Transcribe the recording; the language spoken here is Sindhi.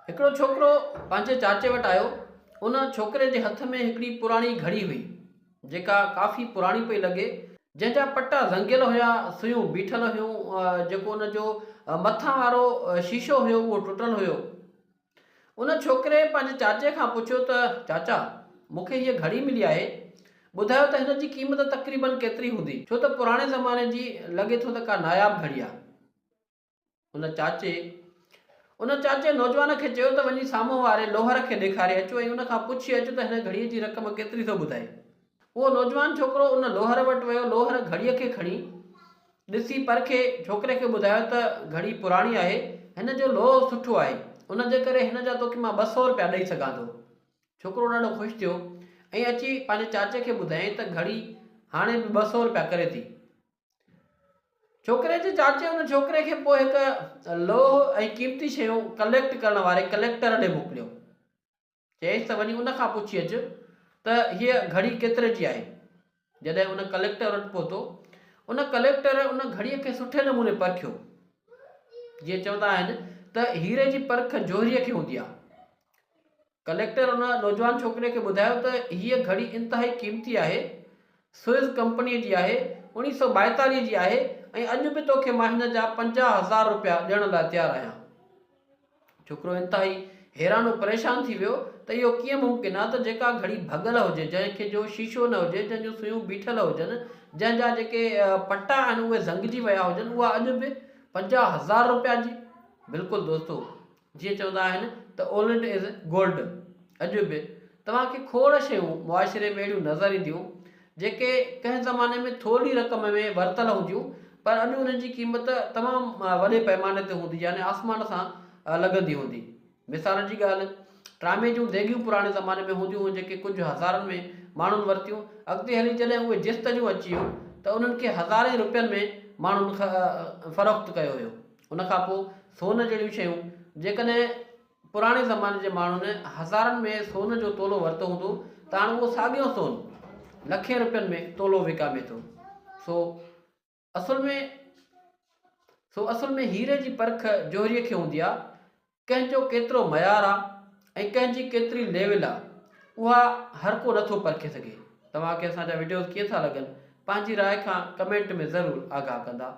هڪڙو ڇوڪرو پنهنجي چاچي وٽ آيو. ان ڇوڪري جي هٿ ۾ هڪڙي پراڻي گهڙي هئي، جيڪا ڪافي پراڻي پئي لڳي، جنهن جا پٽا زنگيل هيا، سيون بيٺل هيون، جيڪو ان جو مٿان وارو شيشو هيو اهو ٽٽل هيو. ان ڇوڪري پنهنجي چاچي کان پڇيو ته چاچا، مون کي هيء گهڙي ملي آهي، ٻڌايو ته هن جي قيمت تقريبن ڪيتري هوندي، ڇو ته پراڻي زماني جي لڳي ٿو ته ڪا ناياب گهڙي آهي. ان چاچي ان چاچي نوجوان کي چيو ته وڃي سامهون واري لوهر کي ڏيکاري اچو ۽ ان کان پڇي اچ ته هن گهڙيء جي رقم ڪيتري ٿو ٻڌائي. اهو نوجوان ڇوڪرو ان لوهر وٽ ويو، لوهر گهڙيء کي کڻي ڏسي پرکي ڇوڪري کي ٻڌايو ته گهڙي پراڻي آهي، هن جو لوهه سٺو آهي، ان جي ڪري هن جا توکي مان 200 رپيا ڏئي سگهان ٿو. ڇوڪرو ڏاڍو خوش ٿيو ۽ اچي پنهنجي چاچي کي ٻڌايائين ته گهڙي هاڻي به 200 رپيا ڪري ٿي. ڇوڪري جي چاچي ان ڇوڪري کي پوء هڪ لوهه ۽ قيمتي شيون ڪليڪٽ ڪرڻ واري ڪليڪٽر ڏي موڪليو. چيائينس ته وڃي ان کان پڇي اچ ته هيء گهڙي ڪيتري جي آهي. جڏهن ان ڪليڪٽر وٽ پهتو، ان ڪليڪٽر ان گهڙيء کي سٺي نموني پرکيو. جيئن چوندا آهن ته هيري جي پرک جوهريء کي هوندي آهي. ڪليڪٽر ان نوجوان ڇوڪري کي ٻڌايو ته هيء گهڙي انتهائي قيمتي آهي، سوئز ڪمپنيء جي آهي، 1942 جي آهي ۽ اڄ به توکي مان هن جا 50,000 رپيا ڏيڻ لاء تيار آهيان. ڇوڪرو انتهائي حيران و پريشان ٿي ويو ته اهو ڪيئن ممڪن آهي ته جيڪا گهڙي ڀڳل هجي، جنهن کي جو شيشو نه هجي، جنهن جون سيون بيٺل هجن، جنهن جا جيڪي پٽا آهن اهي زنگجي ويا هجن، اها اڄ به 50,000 رپيا جي؟ بلڪل دوستو! جيئن چوندا آهن ته اولڊ is gold اڄ به توهان کي کوڙ شيون معاشري ۾ اهڙيون نظر اينديون جيڪي ڪنهن زماني ۾ ٿورڙي رقم ۾ ورتل هونديون پر اڄ انهن جي قيمت تمام وڏي پئماني تي هوندي يعني آسمان سان لڳندي هوندي. مثال جي ڳالهه ٽرامي جون ديڳيون پراڻي زماني ۾ هونديون هيون جيڪي ڪجهه هزارن ۾ ماڻهن ورتيون اڳتي هلي جڏهن اهي جست جون اچي ويون ته انهن کي هزارين روپين ۾ ماڻهن فروخت ڪيو ويو. ان کان پوء سون جهڙيون شيون، جيڪڏهن پراڻي زماني جي ماڻهن هزارن ۾ سون جو تولو ورتو هوندو ته هاڻ اهو ساڳيو سون لکين روپين ۾ تولو وڪامي ٿو. سو اصل ۾ سو اصل ۾ هيري جي پرک جوهريء کي هوندي آ، ڪنهن جو ڪيترو معيار آ ۽ ڪنهن جي ڪيتري ليول آ اها هر ڪو نٿو پرکي سگهي. توهان کي اسان جا وڊيوز ڪيئن ٿا لڳن پنهنجي راء کان ڪمينٽ ۾ ضرور آگاهه ڪندا.